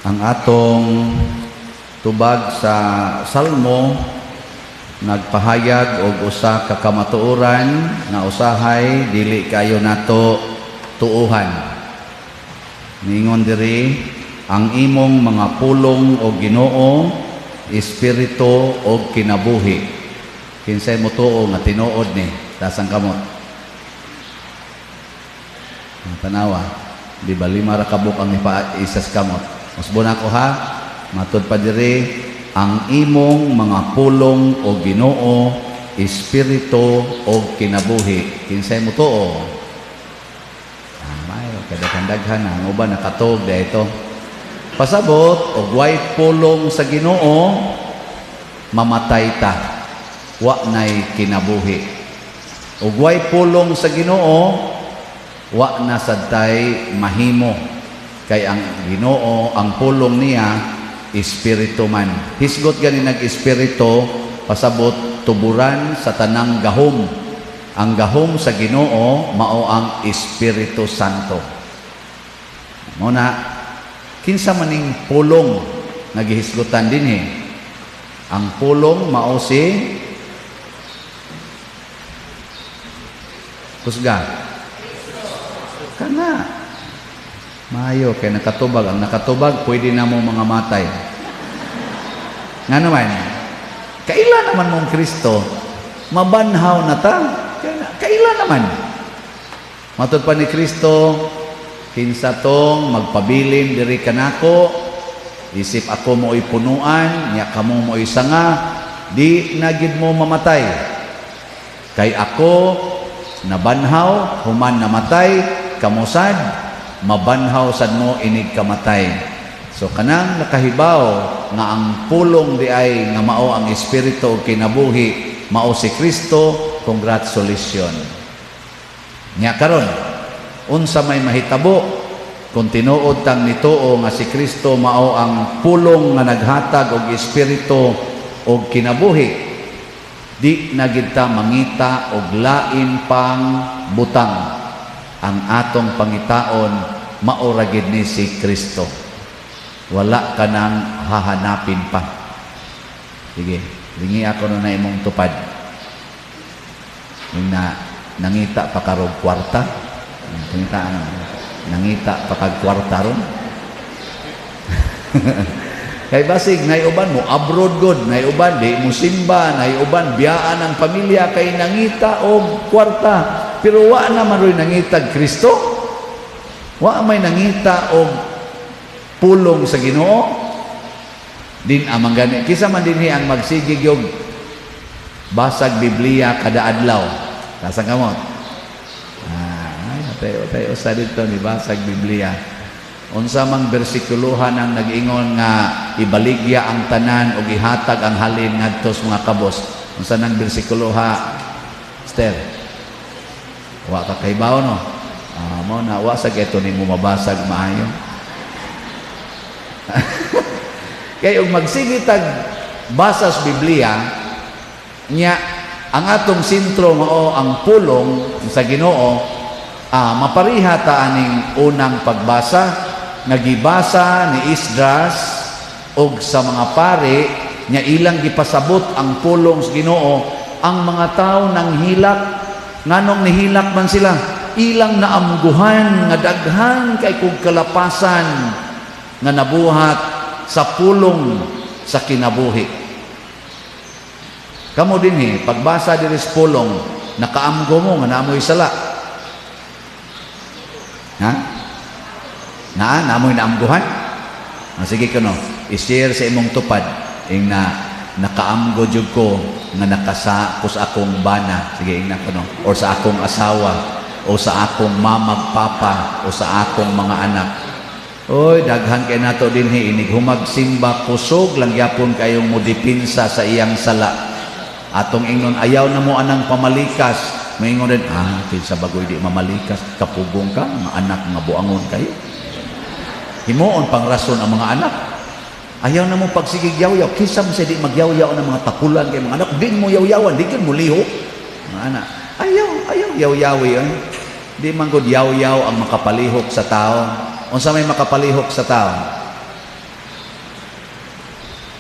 Ang atong tubag sa Salmo nagpahayag og usa ka kamatuoran nga usahay dili kayo nato tuuhan. Ningon diri, "Ang imong mga pulong, o Ginoo, espiritu og kinabuhi." Kinsay motuo nga tinuod ni? Taas ang kamot. Ang tanawa, di ba lima ra kabuk ang ipa isas kamot? Usbon ako ha, matod pa diri, "Ang imong mga pulong, o Ginoo, espiritu og kinabuhi." Kinsay motuo? Ah, mayo kadaghan-daghan na ang uban nakatuog ito. Pasabot, og way pulong sa Ginoo, mamatay ta. Wa nay kinabuhi. Og way pulong sa Ginoo, wa na sad tay mahimo. Kay ang Ginoo, ang pulong niya, espiritu man. Hisgot gani nag-espiritu, pasabot tuburan sa tanang gahom. Ang gahom sa Ginoo mao ang Espiritu Santo. Mao na, kinsa maning pulong nga gihisgutan dinhi? Ang pulong mao si, kusga. Kana. Maayo kay nakatubag. Ang nakatubag, pwede na mo mga matay. Nga naman, kaila naman mong Kristo, mabanhaw na ta. Kaila naman. Matod pa ni Kristo, "Kinsa tong magpabilin diri kanako, isip ako mo'y punuan, nya kamo mo'y sanga, di na gid mo mamatay. Kay ako nabanhaw, human namatay, kamo sad mabanhaw sad mo inig kamatay." So kanang nakahibaw nga ang pulong di ay nga mao ang espiritu ug kinabuhi mao si Kristo, congratulations. Nya karon, unsa may mahitabo kung tinuod tang nituo nga si Kristo mao ang pulong nga naghatag og espiritu og kinabuhi? Di na gid ta mangita og lain pang butang. Ang atong pangitaon mao ra gid ni si Kristo. Wala ka nang hahanapin pa. Sige, lingi ako no na imong tupad. Yung na nangita pa karog kwarta. Pangita ano, nangita pa kag kwarta ron. Kay basig nay uban mo abroad god, nay uban di mo simba, nay uban biyaan ang pamilya kay nangita og kwarta. Pero wa naman ro'y nangitag Kristo. Wa may nangita og pulong sa Ginoo. Din amang gani kisa man dinhi ang magsigig og basag Biblia kada adlaw? Taas ang kamot. Ah, ay, tayo tayo usa dito ni basag Biblia. Unsa mang bersikulohan ang nag-ingon nga ibaligya ang tanan ug ihatag ang halin ngadto sa mga kabos? Unsa nang bersikuloha, Esther? Wa ka kahibaw, no? Ah, mo na wa sa geto nimo mabasag maayo. Kay og magsige tag basa sa Biblia nya ang atong sentro mao ang pulong sa Ginoo, mapariha ta aning unang pagbasa nga gibasa ni Esdras og sa mga pare nya ilang gipasabot ang pulong sa Ginoo, ang mga tao nang hilak. Nganong nihilak man sila? Ilang naamguhan nga daghan kay kog kalapasan nga nabuhat sa pulong sa kinabuhi. Kamo dinhi, pagbasa diri sa pulong, nakaamgo mo nga naamoy sala? Ha? Naa, naamoy naamguhan? Ah, sige kuno, i-share sa imong tupad ing na nakaamgo jud ko nga nakasa ko sa akong bana. Sige, ingna kuno, or sa akong asawa o sa akong mamag papa o sa akong mga anak. Oy, daghan kay nato dinhi inig humag simba kusog lang gyapon kayong modipinsa sa iyang sala. Atong ingnon, "Ayaw na mo anang pamalikas." Maingon din, "Ah, kinsa bagoy di mamalikas, kapugong ka, mga anak nga buangon kayo." Himuon pang rason ang mga anak. "Ayaw na mo pagsigig yaw-yaw." Kinsa man sa di magyaw-yaw ng mga tapulan kay mga anak, di mo yaw-yawan, di gyud mo lihok. Mga anak, ayaw, ayaw yaw-yawi. Eh. Di man gud yaw-yaw ang makapalihok sa tao. Unsa may makapalihok sa tao?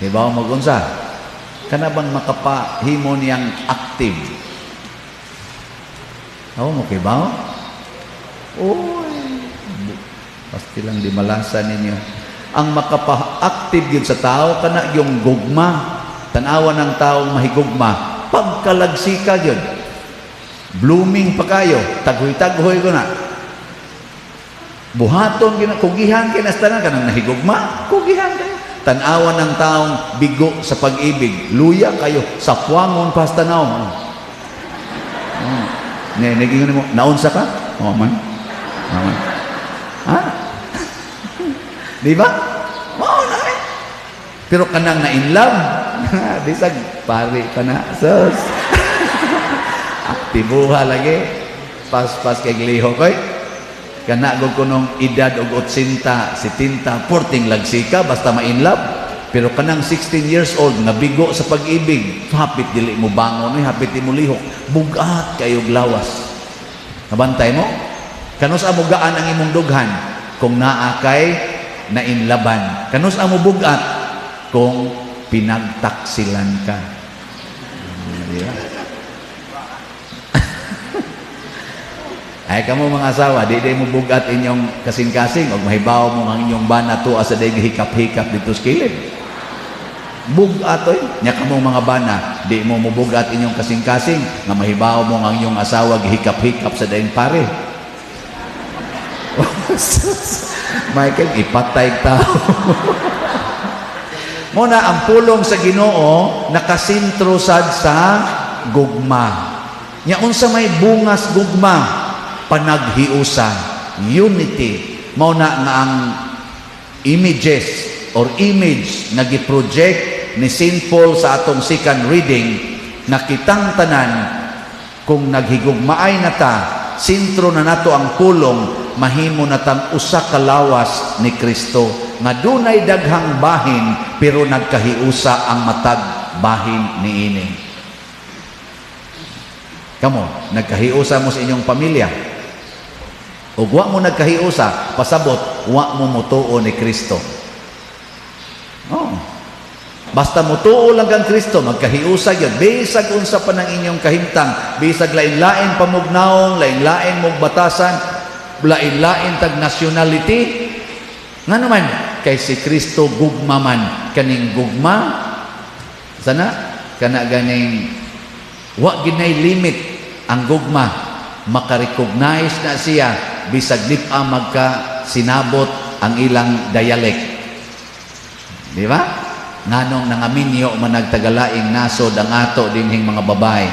Hibaw mo unsa? Kana bang makapahimo niyang active? Aw mo kibaw? Uy, pasti lang di malasan ninyo. Ang makapa-active yun sa tao, kana yung gugma. Tanawa ng taong mahigugma, pagkalagsika yun. Blooming pa kayo, taghoy-taghoy ko na. Buhaton gina, kugihan kay tanan kanang nahigugma, kugihan kayo. Tanawa ng taong bigo sa pag-ibig, luya kayo, sa puangon pa sa tanaw. Oh. Ne, nagingon mo, naunsa ka? Oh man. Oh, man. Ha? Di ba? Mao na eh. Pero kanang na in love, bisag pari pa na. Sus. Aktibuha lagi. Paspas kay lihok oy. Kana gud kunong edad og 80, 70, porting lagsika basta ma-in love. Pero kanang 16 years old nga bigo sa pag-ibig, hapit dili mo bangon, oy, hapit di mo lihok, bugat kayog lawas. Nabantay mo? Kanus mo gaan ang imong dughan kung naa kay nainlaban? Kanus mo bugat kung pinagtaksilan ka? Di ba? Ay kamo mga asawa, di di mo bugat inyong kasing-kasing og mahibaw mo ang inyong bana tuwa sa day hikap-hikap dito sa kilid. Bugat oy, nya kamo mga bana, di mo mobugat inyong kasing-kasing nga mahibaw mo ang inyong asawa gihikap-hikap sa daing pare. Michael, ipatay tao. Muna ang pulong sa Ginoo nakasentro sad sa gugma. Nya unsa may bungas gugma? Panaghiusa, unity. Mao na nga ang images or image nga gi-project ni St. Paul sa atong second reading na kitang tanan kung naghigugmaay na ta, sentro na nato ang pulong, mahimo na tang usa ka lawas ni Kristo nga dunay daghang bahin pero nagkahiusa ang matag bahin niini. Kamo, nagkahiusa mo sa inyong pamilya. Ug wa mo nagkahiusa, pasabot wa mo motuo ni Kristo. Oh. Basta motuo lang kang Kristo, magkahiusa yun. Bisag unsa pa ng inyong kahimtang, bisag lain-lain pamugnaong, lain-lain mong batasan, lain-lain tag nationality. Nga naman, kay si Kristo gugma man. Kaning gugma, sana, kana ganing, wa ginay limit ang gugma. Makarecognize na siya, bisag di-a magka sinabot ang ilang dialect. Di ba? Nganong nangaminyo man nagtagalaing nasod ang ato dinhing mga babae.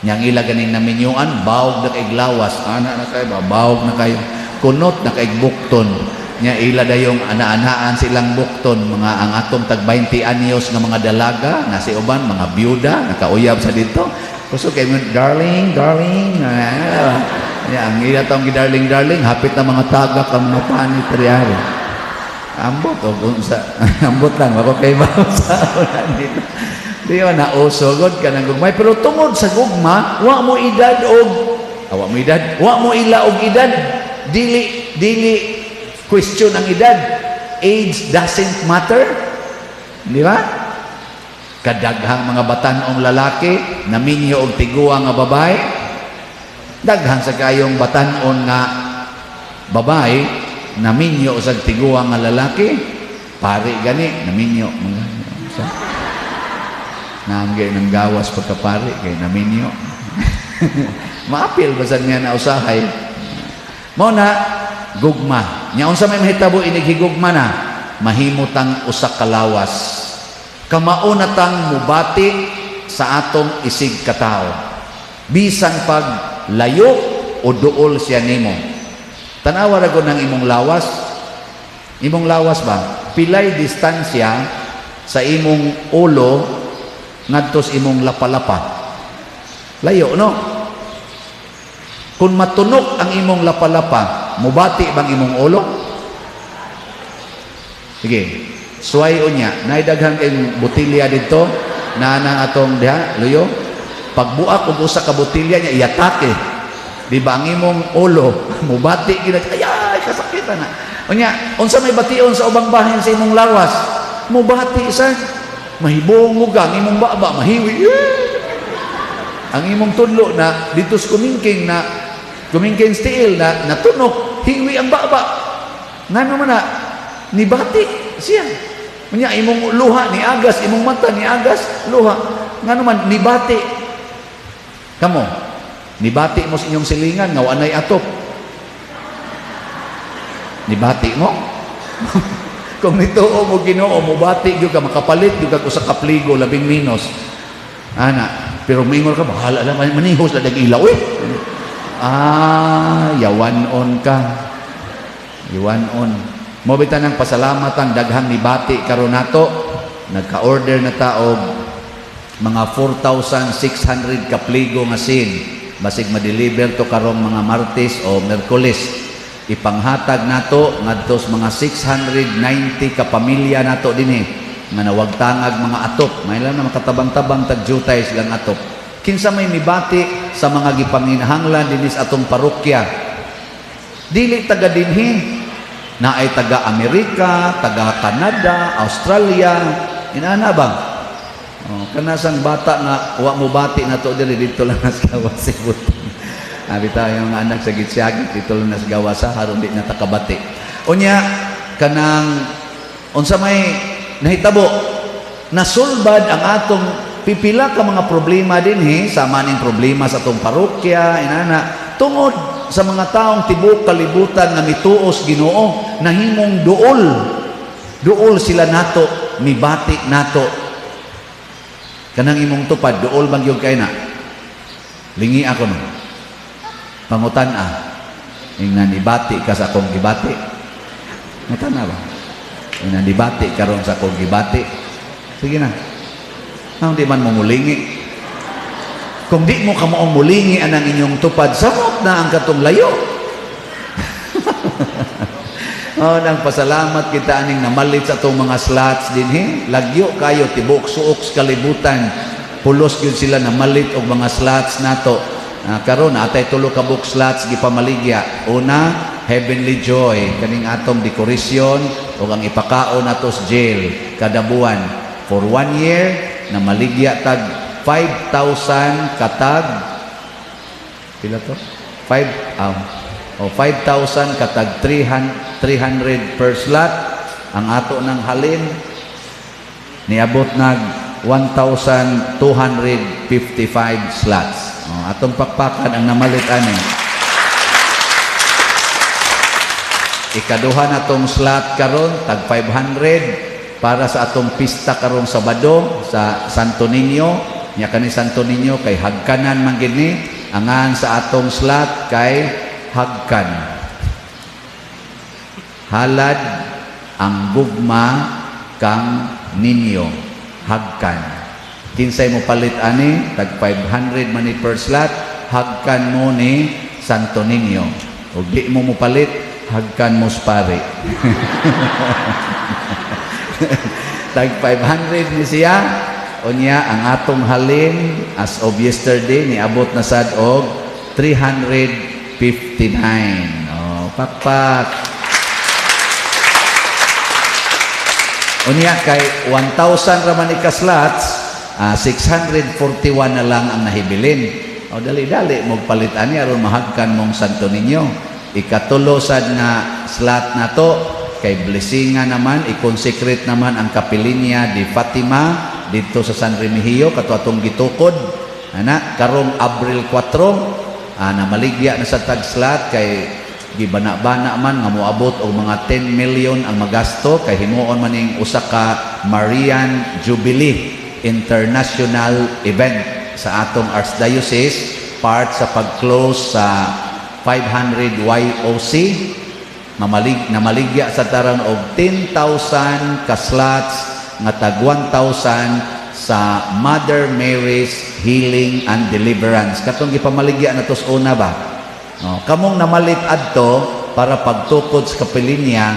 Nyang ila ganing naminyuan, bawog na kay lawas. Ana na kayo, ba? Bawog na kayo. Kunot na kay bukton. Nya ila dayong ana-anaan silang bukton, mga ang atong tag 20 anyos nga mga dalaga, na si uban mga byuda, nakauyab sa dito. Kusog kay mo, "Darling, darling." Ah, ya, ang ila tong darling darling, hapit na mga tagak ang mga panit riyari. Ambot o kung sa ambot lang ako kay sa una dito. Di ba na usogod ka ng gugmay, pero tungod sa gugma wa mo edad og ah, wa mo edad, wa mo ila og edad. Dili dili question ang edad. Age doesn't matter. Di ba? Kadaghang mga batan-ong lalaki naminyo og tiguang nga babae. Daghan sa kayong batan-on nga babae naminyo sa tiguang nga lalaki. Pari gani naminyo mga sa naamgay ng gawas pagkapari kay naminyo. Maapil ba niya na usahay? Mao na gugma. Nya unsa may mahitabo inig higugma na? Mahimutang usa ka lawas. Kamao na tang mubati sa atong isig katawo. Bisan pag layo o duol siya nimo. Tanawa ra gud ng imong lawas. Imong lawas ba? Pilay distansya sa imong ulo ngadto sa imong lapalapa? Layo, no? Kung matunok ang imong lapalapa, mubati bang imong ulo? Sige, suway unya, naay daghan kayong botilya dito, na na atong diha, luyo. Pagbuak og usa ka botilya niya, iatake. Di ba ang imong ulo, mubati gid, ay, ay kasakitan na. Unya, unsa may bation sa ubang bahin sa imong lawas? Mubati sa. Mahibungog ka, ang imong baba, mahiwi. Eh! Ang imong tudlo na dito sa kumingking na kumingking tiil na natunok, hiwi ang baba. Ngano man na nibati siya. Unya imong luha ni agas, imong mata ni agas, luha. Ngano man nibati. Kamo, nibati mo sa inyong silingan nga wa nay atop. Nibati mo? Kung nituo mo Ginoo, mobati gyud ka, makapalit gyud ka usa ka pligo labing minos. Ana, pero mingon ka, bahala lang, manihos lang ilaw eh. Ah, yawan-on ka. Yawan-on. Mao bitaw nang pasalamat ang daghang nibati karon nato. Nagka-order na ta og mga 4,600 ka pligo nga sin. Basig ma-deliver to karong mga Martes o Merkules. Ipanghatag nato ngadto sa mga 690 ka pamilya nato dinhi nga nawagtangag mga atop. May lang na makatabang-tabang tag jutay silang atop. Kinsa may mibati sa mga gipanginahanglan dinhi sa atong parokya? Dili taga dinhi, naay taga Amerika, taga Canada, Australia, inana ba? Oh, kanasang bata nga wa mo bati na to diri, dito lang nas gawas sa butang. Abi tayo mga anak sa gitsyagit, dito lang nas gawas sa haron di na takabati. Unya kanang unsa may nahitabo, nasulbad ang atong pipila ka mga problema dinhi, sama ning problema sa atong parokya inana, tungod sa mga taong tibuok kalibutan nga mituos Ginoo, nahimong duol duol sila nato, mibati nato. Kanang imong tupad, duol man gyud kay na. Lingi ako no, pangutan ah, ingnan nibati ka sa akong gibati. Pangutan ba, ingnan nibati karon sa akong gibati? Sige na. Ang di man mo mulingi. Kung di mo kamaong mulingi anang inyong tupad, samot na ang katong layo. Oh, nang pasalamat kita aning namalit sa atong mga slots dinhi. Lagyo kayo, tibok suok sa kalibutan. Pulos gyud sila namalit og mga slots nato. Ah, karon atay tulo ka book slots gipamaligya. Una, Heavenly Joy, kaning atong dekorasyon ug ang ipakaon nato sa jail kada buwan. For one year, namaligya tag 5,000 katag pila to? 5 oh, 5,000 katag 300, 300 per slot. Ang ato ng halin niabot nag 1,255 slots. Oh, atong pakpakan ang namalit ani. Ikaduha na tong slot karon tag 500 para sa atong pista karong Sabado sa Santo Niño. Nya kani Santo Niño kay hagkanan man gid ni. Angan sa atong slot kay Hagkan. Halad ang gugma kang ninyo. Hagkan. Kinsay mo palit ani, tag 500 man ni per slot, hagkan mo ni Santo Niño. Ug di mo mopalit, hagkan mo sa pare. Tag 500 ni siya. Unya ang atong halin as of yesterday niabot na sad og 359. Oh, pakpak. Unya kay 1,000 ra man ni ka slots, 641 na lang ang nahibilin. O dali-dali magpalit ani aron mahagkan mong Santo Niño. Ikatulo sad nga slot na to kay blessingan naman, i-consecrate naman ang Kapilinya di Fatima didto sa San Remigio, kato atong gitukod ana karong Abril 4. Namaligya na sa tag slot kay gibana-bana man nga moabot og mga 10 million ang magasto kay himuon man ning usa ka Marian Jubilee International event sa atong Archdiocese, part sa pag-close sa 500 YOC. Namaligya sa taran og 10,000 ka slots nga tag 1,000 sa Mother Mary's Healing and Deliverance, katong gipamaligya na tos una ba. No, kamong namalit adto para pagtukod sa kapilinya,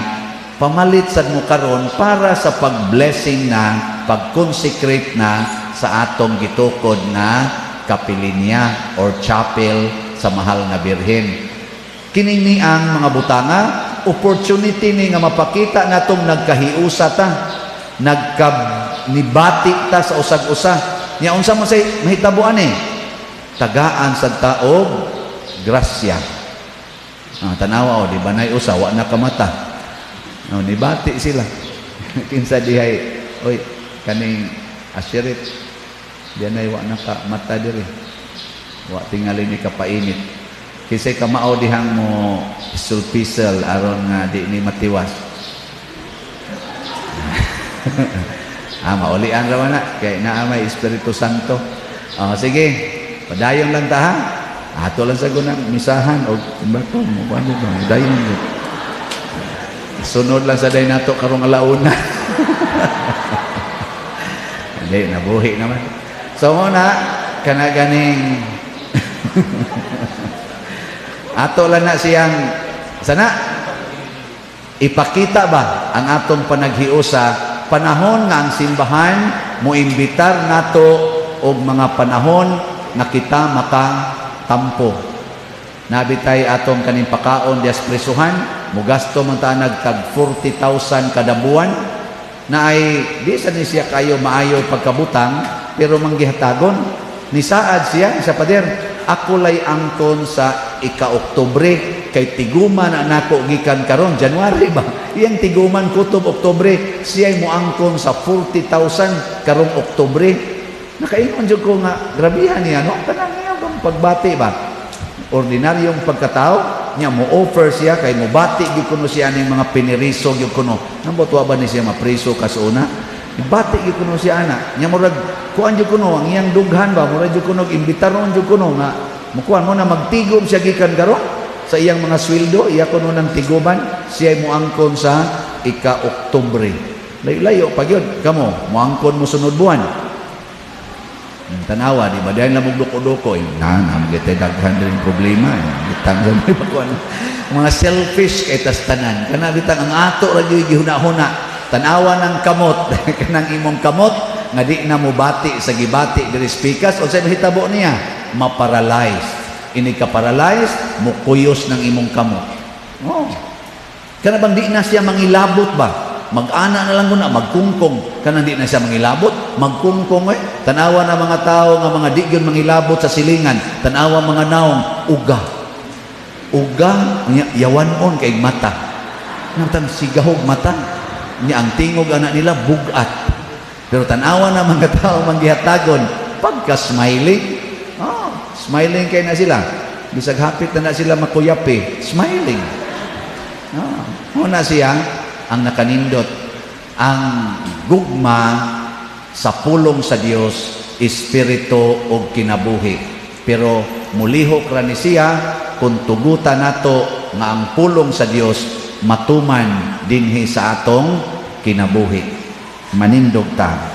pamalit sad mo karon para sa pag-blessing na, pag-consecrate na sa atong gitukod na kapilinya or chapel sa Mahal nga Birhen. Kini ni ang mga butanga, opportunity ni nga mapakita natong nagkahiusa ta, nagka nibati ta sa usag-usa. Nya unsa man say mahitabo ani? Tagaan sa taog grasya. Ah, tanawa o, di ba nay usa wa na kamata. Oh, nibati sila. Kinsa dihay, oy, kaning asherit dianay wa na ka mata diri. Wa tingali ni kapainit. Kinsay kamao dihang mo sulpisel aron nga di ni matiwas? Ah, maulian ra man na kay naa may Espiritu Santo. Ah, sige, padayon lang ta, ha. Ato lang sa gunang misahan og bako mo kuan ba, dayon gyud. Sunod lang sa day nato karong alauna. Hindi, nabuhi naman. So muna, kana ganing ato lang na siyang sana ipakita ba ang atong panaghiusa panahon nga ang simbahan moimbitar nato og mga panahon nga kita makatampo. Nabitay atong kaning pakaon dias presuhan, mugasto man ta nagtag 40,000 kada buwan na ay di sa ni siya kayo maayo pagkabutang, pero manggihatagon ni saad siya sa pader, "Ako lay angkon sa ika-Oktubre kay tiguman na nako gikan karon January ba." Iyang tiguman kutob Oktubre, siya moangkon sa 40,000 karong Oktubre. Nakaingon jud ko nga grabihan niya, no? Kanang niya bang pagbati ba, ordinaryong pagkatao niya, mo offer siya kay mo bati gyud kuno siya ning mga piniriso gyud kuno. Nambot wa ba ni siya mapriso kasuna, bati gyud kuno siya ana nya. Murag kuan jud kuno ang iyang dughan ba, murag jud kuno imbitaron jud kuno nga mukuan mo na magtigom siya gikan karon sa iyang mga sweldo, iya kuno ng tiguman, siya moangkon sa ika-Oktubre. Layo-layo pa gyud. Kamo moangkon mo sunod buwan. Tanawa, di ba? Dahil lang duko-duko, eh, na, na, kita daghan din problema. Eh. Bitang sa may pakuan. Mga selfish kay tas tanan. Kana bitang ang ato ra gyud gihuna-huna. Tanawa ng kamot, kanang imong kamot nga di na mobati sa gibati diri pikas, unsay mahitabo niya? Ma-paralyze. Ini ka paralyze, mukuyos ng imong kamot. Oh. Kana bang di na siya mangilabot ba? Mag-ana na lang na, magkungkong. Kanang di na siya mangilabot, magkungkong eh. Tanawa na mga tao nga mga di gyud mangilabot sa silingan. Tanawa mga naong, uga. Uga, nya, yawanon kay mata. Nantang sigahog mata. Nya ang tingog anak nila, bugat. Pero tanawa na mga tao manggihatagon, pagka-smiling, oh, smiling kay na sila. Bisag hapit na na sila makuyapi, smiling. Oh, muna siya ang nakanindot. Ang gugma sa pulong sa Dios, espiritu og kinabuhi. Pero mulihok ra ni siya kung tugutan nato nga ang pulong sa Dios matuman dinhi sa atong kinabuhi. Manindog ta.